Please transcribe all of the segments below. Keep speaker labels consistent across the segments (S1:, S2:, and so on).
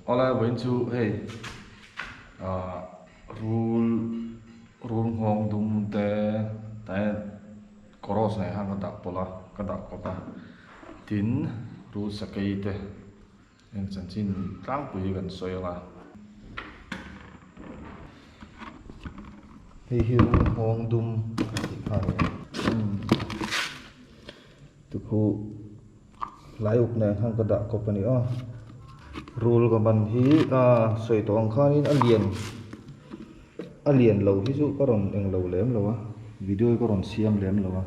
S1: Awle vawiin chu hei ah rul rul nghawng dum te tah hian cross nen khan ka dah pawlh a ka dah kawp a tin rul sakei te heng chanchin tlangpui hi kan sawi ang a. Hei hi rul nghawng dum tih kha a ni a tikhu. Hlai uk nen khan ka dah kawp a ni a rul ka ban hi a sawi tawh ang khanin a lian a lian lo hi chu ka rawn eng lo lem lo a video hi ka rawn siam lem lo a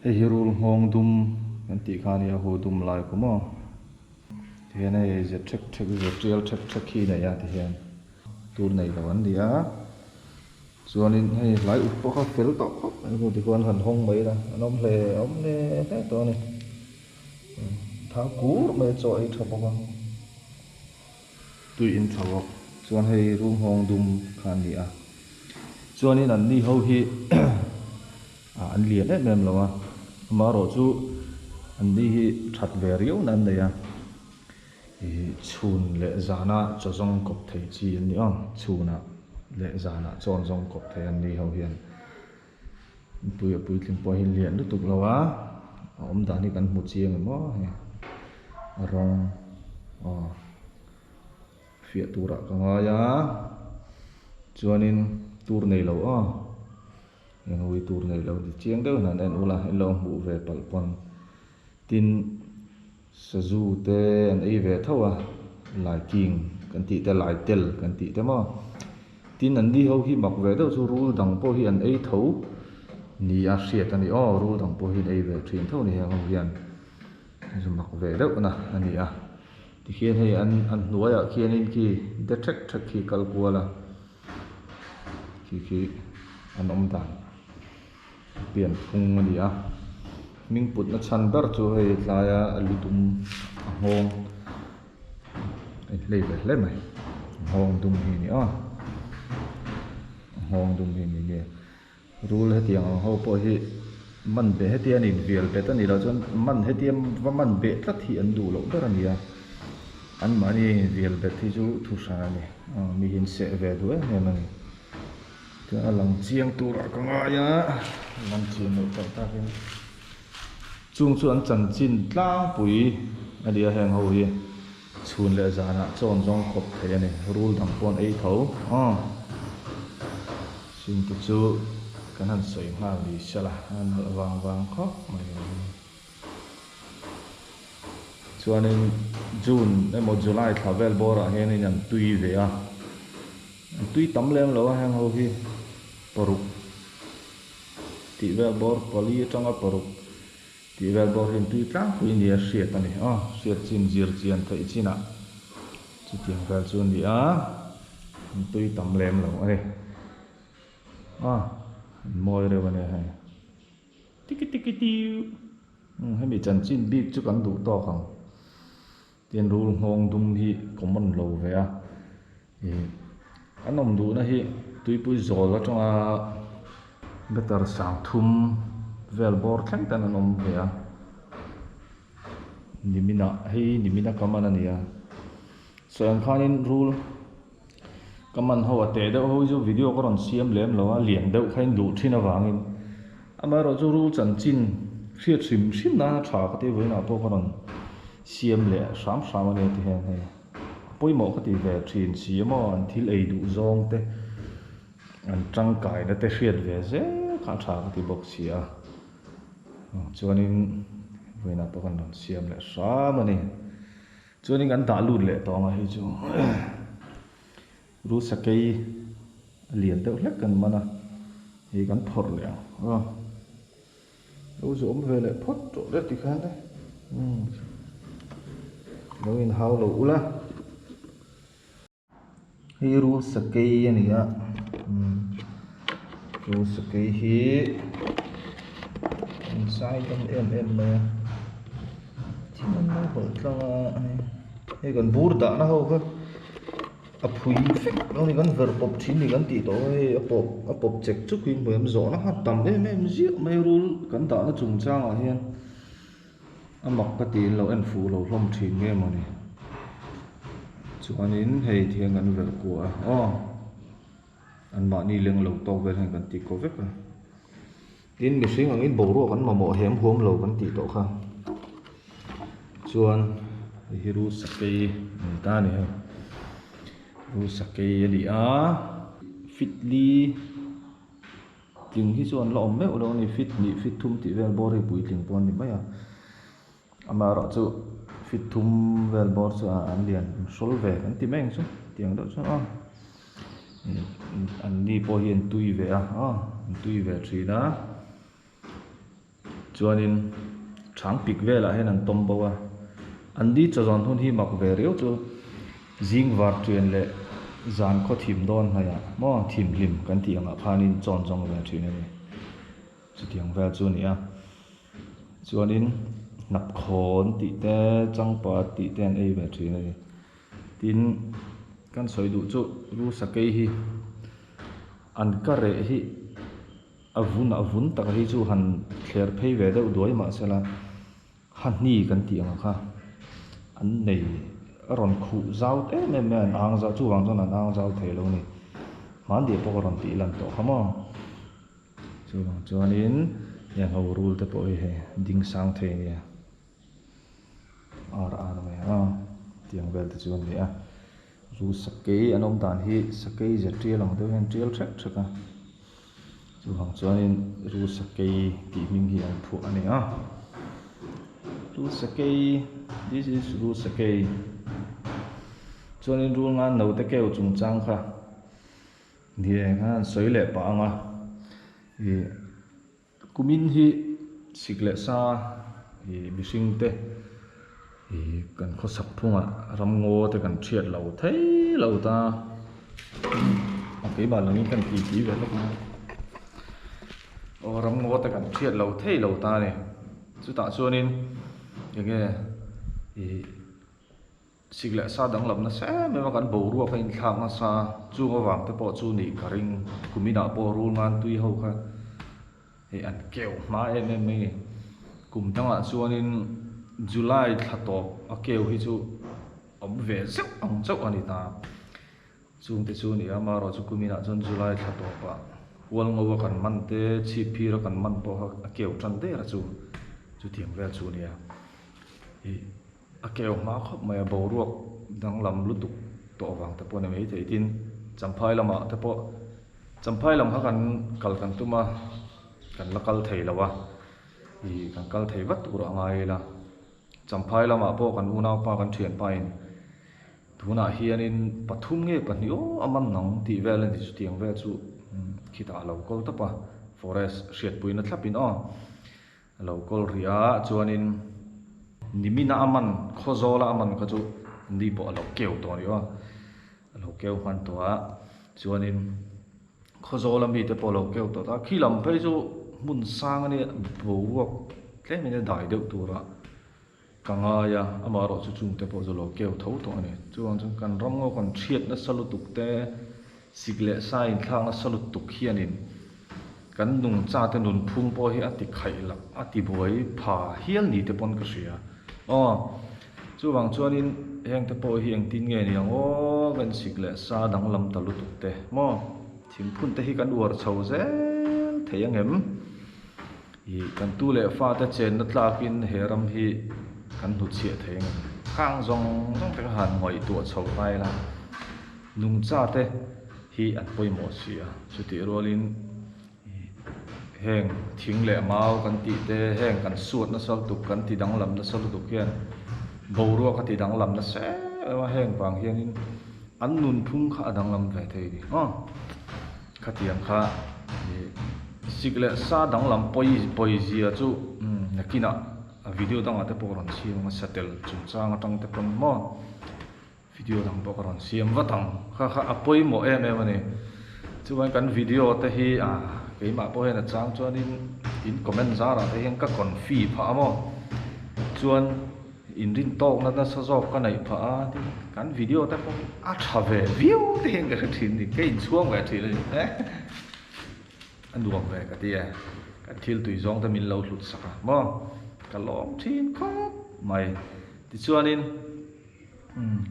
S1: hei hi rul nghawng dum kan tih kha a nia hu dum lai kum aw tihian hei ze thek thek ze tial thek thek hi a nei a tihian tur nei lo an ni a. Chuanin hei hlai uk pawh kha fel tawh khawp mai hmu tikhuan han hawng mai ila an awm hle awm hle hle tawh a ni. Thang kur mai chaw ei tha bawk a, tui in tha bawk. Chuan hei rum hawng dum kha an ni a, chuanin an ni ho hi an lian em em lo a, amaherawhchu an ni hi that ve riau na an nei a. Ih chhun leh zana chaw zawng kawp thei chi an ni aw, chhunah leh zanah chaw an zawng kawp thei an ni ho hian mipui a puitling pawh hi lian lutuk lo a, a awm dan hi kan hmu chiang em aw hei a rawng aw fiah turah ka ngai a chuanin tur nei lo aw eng ui tur nei lo ti chiang deuhin han en ula in lo hmuh ve palh pawn tin. Sazu te an ei ve tho a, lai king kan tih te, lai tel kan tih te maw. Tin an ni ho hi mak ve deuh chu rul dang pawh hi an ei tho ni a hriat a ni aw, rul dang pawh hi an ei ve thin tho ni heng ho hian chu mak ve deuh na a ni a. Tikhian hei an an hnuaiah khianin khi de thek thek khi kal kual a, khi khi an awm dan. Pian phung a ni a, hming putna chhan ber chu hei tlaia a lu dum a nghawng a inhlei ve hle mai, a nghawng dum hi a ni a, a nghawng dum hi a ni nge rul hetiang ang ho pawh hi man beh hetia an invial bet a nih loh chuan man hetia va man beh tlat hi an duh loh ber a ni a, anmahni invial bet hi chu thu hran a ni, mi hi an seh ve duh em em a ni. Chuan a lang chiang turah ka ngai a, a lang chian loh tak takin chung chu an chanchin tlangpui a ni a heng ho hi chhun leh zanah chawn zawng khawp thei a ni rul dang pawh an ei tho aw chungte chu kan han sawi nghal ni sela a nalh vang vang khawp mai a ni. Chuanin June emaw July thla vel bawrah hianin an tui ve a, an tui tam lem lo a heng ho hi paruk tih vel bawr pali atanga paruk tih vel bawr hi an tui tlangpui nia hriat a ni aw, hriat chin zir chian theih chinah chutiang vel chu a ni a, an tui tam lem lo a ni a, an mawi reuh a nia hei. Tiki tiki tiu. Umm hemi chanchin bik chu kan duh tawk ang. Tin rul nghawng dum hi common lo ve a. Ih an awm duhna hi tuipui zawl atanga meter sang thum vel bawr thleng ten an awm ve a. Niminah hei nimina ka man a ni a. Sawi ang khanin rul. Ka man ho a teh deuh ho hi chu video ka rawn siam lem lo a, lian deuh kha in duh thin avangin amaherawh chu rul chanchin hriat hrim hrim nana tha ka tih vawiinah pawh ka rawn siam leh hram hram a nia ti hian hei a pawimawh ka ti ve thin si emaw an thil ei duh zawng te an tangkaina te hriat ve zel kha a tha ka ti bawk si a chuanin vawiinah pawh kan rawn siam leh hram a ni. Chuanin kan dah lut leh tawh ang a hei chu ru sakei a lian deuh hlek kan man a, hei kan phawrh leh ang aw lo zawm ve leh phawt tawh le tikhan e umm lo inhau lo ula. Hei rul sakei a ni a rul sakei hi an zai dam em em mai a thil an lo hawlh tlang a hei kan bur dahna ho kha a phui vek lo a ni kan verh pawp thin a ni kan tih tawh a hei a pawp a pawp chek chuk hi hmuh em zawhna kha a tam em em ziah mai rul kan dahna chungchangah hian. A mak ka tiin lo en fuh lo hlawm thin nge mawni. Chuanin hei thian kan verh kuah a aw anmahni leng lo tawk vel hian kan ti kaw vek a. Tin mihring angin boruak an mamawh hem huam lo kan tih tawh kha. Chuan hei hi rul sakei a ni ta a ni hei. Rul sakei a ni a fitli. Tling hi chu an la awm meuh lo a ni, fit hnih fit thum tih vel bawr hi puitling pawh an ni mai a, amaherawh chu fit thum vel bawr chu an lian an hrawl ve kan ti mai ang chu tiang deuh chuan aw an ni pawh hi an tui ve a aw an tui ve thin a. Chuanin chhang pik velah hian an tawm bo a, an ni chaw zawn hun hi mak ve riau chu zing var ṭian leh zan khaw thim dawn hnaihah maw thim hlim kan tih angah khanin chawn zawng ve ṭhin a ni. Chutiang vel chu a ni a. Chuanin hnapkhawn tih te changpat tih te an ei ve ṭhin a ni. Tin, kan sawi duh chu lu sakei hi an ka reh hi. A vun a vun tak hi chu han thler phei ve deuh duai mah sela hahni kan tih ang kha an nei a rawn khuh zau em em mai a an ang zau chuvang chuan an ang zau thei lo a ni hmandiah pawh ka rawn tih lan tawh kha maw chuvang chuanin heng ho rul te pawh hi hei ding sang thei a nia. Ar ar mai a tiang vel te chu an ni a zu sakei an awm dan hi sakei ze tial ang deuh hian tial hrek hrek a chuvang chuanin zu sakei tih hming hi an phuah a ni a zu sakei this is zu sakei chuanin rul ngan no te keu chungchang kha ni eng khan an sawi leh pah ang a ih. Kumin hi sik leh sa ih mihring te ih kan khawsak phungah ramngaw te kan thiat lo thei lo ta a keimah langin kan ti ti ve lawk a aw ramngaw te kan thiat lo thei lo ta a ni chutah chuanin enge ih. Sik leh sa danglam nasa em em a kan boruak a inthlak nasa chung avang te pawh chu nih ka ring. Kum inah pawh rul ngan tui ho kha hei an keuh hma em em mai a ni. Kum dangah chuanin July thla tawp a keu hi chu awm ve zeuh ang chauh a ni ta. Chung te chu a ni a, amaherawh chu kum inah chuan July thla tawpah hual ngo a kan man te, chhip phir a kan man pawh kha a keu tan der a chu chutiang vel chu a ni a. Ih. A keu hma khawp mai a, boruak danglam lutuk tawh avang te pawh a ni maithei. Tin, Champhai lamah te pawh, Champhai lam kha kan kal kan tum a, kan la kal thei lo a, ih kan kal thei vat tur a ngai ila. Champhai lamah pawh kan unaupa kan thianpain tunah hianin pathum nge pahnih aw a man ang tih vel a ni chutiang vel chu khitah a lo kawl tawp a, forest hriatpuina thlapin aw. A lo kawl rih a, chuanin nimina a man, Khawzawla a man kha chu ni pawh a lo keu tawh a ni aw, a lo keu hman tawh a, chuanin Khawzawla mite pawh a lo keu tawh ta, khi lam phei chu hmun sang a nia, boruak tlem in a dai deuh tura ka ngai a, amaherawh chu chungte pawh chu a lo keu tho tawh a ni. Chuvang chuan kan ram ngaw kan chhiat nasa lutuk te, sik leh sa inthlak nasa lutuk hianin kan nungchate nunphung pawh hi a ti khaih loh, a ti buai pha hial ni te pawn ka hria. Aw, chuvang chuanin hengte pawh hi engtin nge ni ang aw, kan sik leh sa danglam ta lutuk te maw, thingphun te hi kan uar chho zel thei angem? Ih, kan tu leh fate chenna tlakin he ram hi kan hnutchhiah thei ang em? Khang zawng zawng te kha han ngaihtuah chho ta ila, nungcha te hi an pawimawh si a. Chutih rualin ih, heng thing leh mau kan tih te, heng kan suat nasa lutuk, kan ti danglam nasa lutuk hian boruak a ti danglam nasa em em a, heng vang hianin an nunphung kha a danglam ve thei a ni. Aw. Khatiang kha ih sik leh sa danglam pawi pawi zia chu nakinah a video dangah te pawh ka rawn siam ang a satel chungchang atang te pawn maw video dang pawh ka rawn siam vat ang kha kha a pawimawh em em a ni chuan kan video te hi ah keimah pawh hian a chang chuanin in comment zarah te hian ka confi phah a maw chuan. Inrin tawkna nasa zawk ka neih phah a, tin kan video te pawh hi a tha ve viau te hian ka hre thin a ni, ka inchhuang ve thin a ni e, a nuam ve ka ti e, kan thil tui zawng te min lo hlut sak a maw, ka lawm thin khawp mai, tichuanin umm.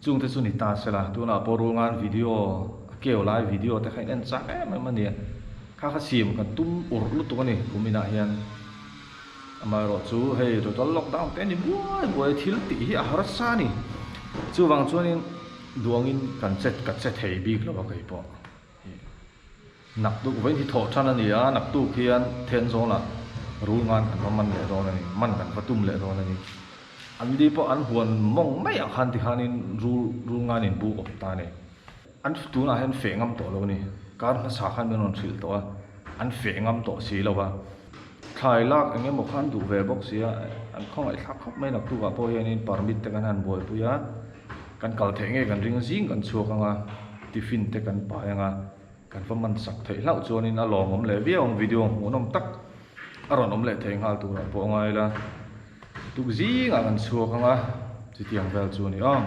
S1: Chungte chu ni ta se la, tunah pawh Rulngan video, a keu lai video te kha in en chak em em a nia. Kha kha siam kan tum urh lutuk a ni kum inah hian. Amaherawh chu hei total lockdown te a ni buai buai a, thil tih hi a harsa a ni. Chuvang chuanin duangin kan che ka che thei bik lo a kei pawh. Naktuk vawiin hi thawh than a ni a, naktuk hian Thenzawl-ah Rulngan kan va man leh dawn a ni, man kan va tum leh dawn a ni. An ni pawh an huan mawng maiah khan tikhanin Rul Rulngan in bu awm ta a ni. An tunah hian feh ngam tawh lo a ni, kar hmasa khan min rawn hrilh tawh a, an feh ngam tawh si lo a. Thlai lak eng emaw khan duh ve bawk si a, an khawngaihthlak khawp mai naktukah pawh hianin permit te kan han buaipui a, kan kal theih ngei kan ring zing kan chhuak ang a, tiffin te kan pai ang a. Kan va man sak theih hlauh chuanin a lawmawm leh viau ang video hmuhnawm tak a rawn awm leh thei nghal turah pawh a ngai la. Tuk zingah kan chhuak ang a, chutiang vel chu a ni aw.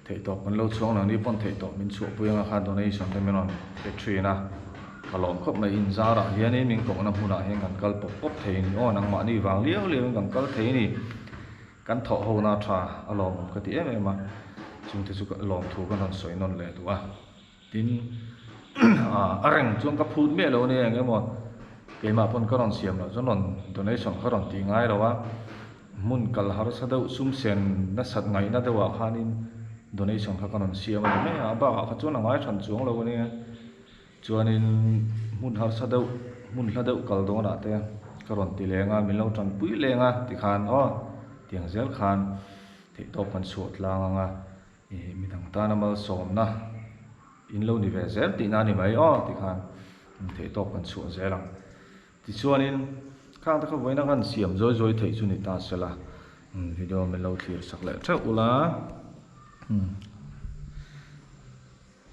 S1: Theihtawp kan lo chhuang nang ni pawn theihtawp min chhuahpui anga kha donation te min rawn pe thin a, ka lawm khawp mai. Inzarah hianin min kohna hmunah hian kan kal pawp pawp thei a ni aw, nangmahni vang liau liauin kan kal thei a ni. Kan thawh hona tha a lawmawm ka ti em em a, chungte chu lawmthu kan rawn sawi nawn leh duh a. Tin, a reng chuan ka phut miah lo a nia eng emaw keimah pawn ka rawn siam loh chuan rawn donation ka rawn tih ngai lo a, hmun kal harsa deuh sum sen nasat ngaihna deuhah khanin donation kha ka rawn siam a ni mai a, a bakah kha chuan a ngai than chuang lo a nia. Chuanin hmun harsa deuh hmun hla deuh kal dawnah te ka rawn ti leng a, min lo tanpui leng a tikhan aw tiang zel khan theihtawp kan chhuah tlang ang a. Ih midang tana malsawmna in lo ni ve zel tihna a ni mai aw tikhan theihtawp kan chhuah zel ang. Tichuanin khang te kha vawiina khan siam zawi zawi theih chu ni ta sela video min lo thlir sak leh theuh ula.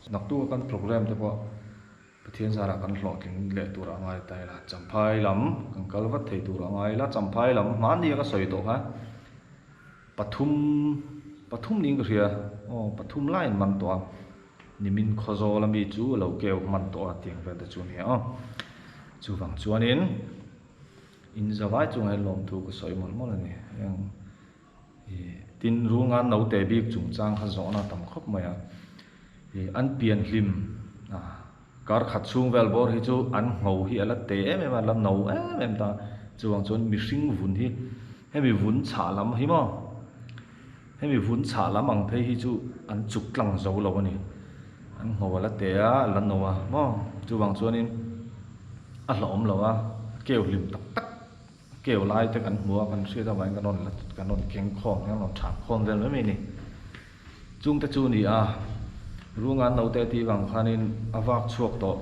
S1: Naktuk a kan program te pawh Pathian zarah kan hlawhtling leh tur a ngai ta ila Champhai lam kan kal vat thei tur a ngai ila Champhai lam hmani a ka sawi tawh kha. Pathum, pathum niin ka hria, aw pathum laiin man tawh a, nimin Khawzawl ami chu a lo keu hman tawh a tiang vel te chu a ni a, chuvang chuanin in zavai chungah hian lawmthu ka sawi mawlh mawlh a ni, heng ih tin Runga naute bik chungchang kha zawhna a tam khawp mai a, ih an pian hlim a kar khat chhung vel bawr hi chu an ngho hi a la te em em a, a la no em em ta, chuvang chuan mihring vun hi Hemi vun chhah lam hi maw? Hemi vun chhah lam ang phei hi chu an chuk tlang zo lo a ni. An ngho a la te a, a la no a maw? Chuvang chuanin a hlauhawm lo a, a keu hlim tak tak, a keu lai te kan hmu a, kan hriat avangin kan rawn la, kan rawn keng khawm, kan rawn thah khawm vel mai mai a ni. Chungte chu a ni a, Runga naute tih vang khanin a vak chhuak tawh,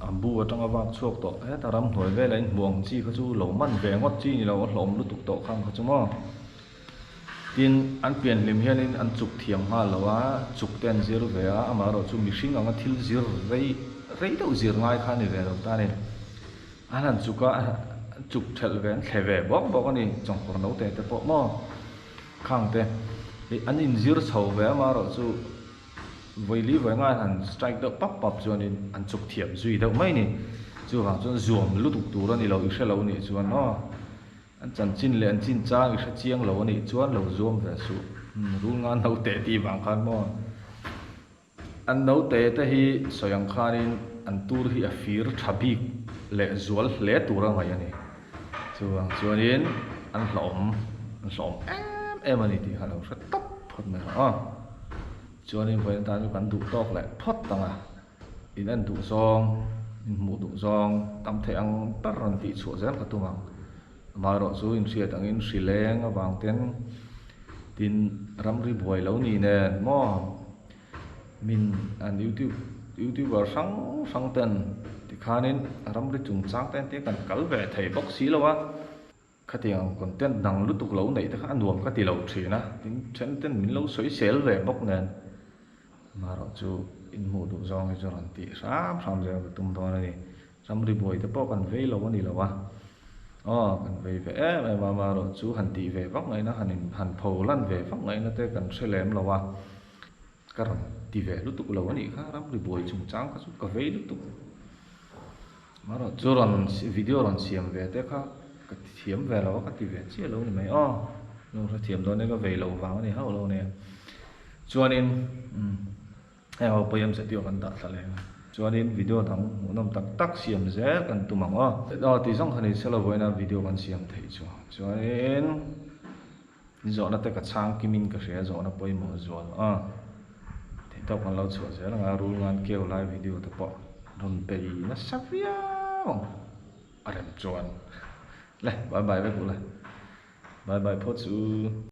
S1: a bu atanga vak chhuak tawh, heta ramhnuai vela in hmuh ang chi kha chu lo man ve ngawt chi ni lo, a hlawm lutuk tawh khang kha chu maw. Tin, an pianhlim hianin an chuk thiam nghal lo a, chuk te an zir ve a, amaherawhchu mihring anga thil zir rei rei deuh zir ngai kha a ni ve lo ta a ni. An han chuk a, an chuk thelh ve, an thle ve bawk bawk a ni, chawngkawr naute te pawh maw. Khang te hi an inzir chho ve amaherawh chu vawili vawi ngai han strike deuh pap pap chuanin an chuk thiam zui deuh mai ni. Chuvang chuan zuam lutuk tur a ni lo, i hre lo nih chuan aw an chanchin leh an chinchang i hre chiang lo a nih chuan lo zuam ve suh. Rul nga naute tih vang khan maw. An naute te hi sawi ang khanin an tur hi a fir tha bik leh zual hle tur a ngaih a ni. Chuvang chuanin an hlauhawm, an hlauhawm em em a ni tih kha lo hre tawp phawt mai rawh aw. Chuanin vawiin atan chu kan duh tawk leh phawt ang a, in en duh zawng, in hmuh duh zawng tam theih ang ber rawn tih chhuah zel ka tum ang. Amaherawhchu inhriat angin hri leng avang ten tin ramri buai lo ni nen maw min an youtube youtuber hrang hrang ten tikhanin ramri chungchang te entir kan kal ve thei bawk si lo a, khatiang content dang lutuk lo neih te kha a nuam ka ti lo thin a, tin then ten min lo sawi sel ve bawk nen amaherawhchu inhmuh duh zawng hi chu rawn tih hram hram zel ka tum dawn a ni. Ramri buai te pawh kan vei lo a ni lo a, aw kan vei ve em em a, amaherawh chu han tih ve vak ngaihna han in han pho lan ve vak ngaihna te kan hre lem lo a, ka rawn ti ve lutuk lo a nih kha ramri buai chungchang kha chu ka vei lutuk. Amaherawh chu rawn video rawn siam ve te kha ka ti thiam ve lo a, ka ti ve chiah lo a ni mai aw, lo hrethiam dawn e ka vei loh vang a ni hauh lo nia. Chuanin umm heng ho pawh hi MZU ah kan dah thla leh ang a. Chuanin video dang hmuhnawm tak tak siam zel kan tum ang aw. Aw tih zawng kha ni se lo vawiina video kan siam theih chu. Chuanin zawhna te ka chhang kimin ka hria zawhna pawimawh zual a. Theihtawp kan lo chhuah zel ang a rul ngan keu lai video te pawh rawn bei nasa viau ang a rem chuan. Le bye bye vek u le. Bye bye phawt chu.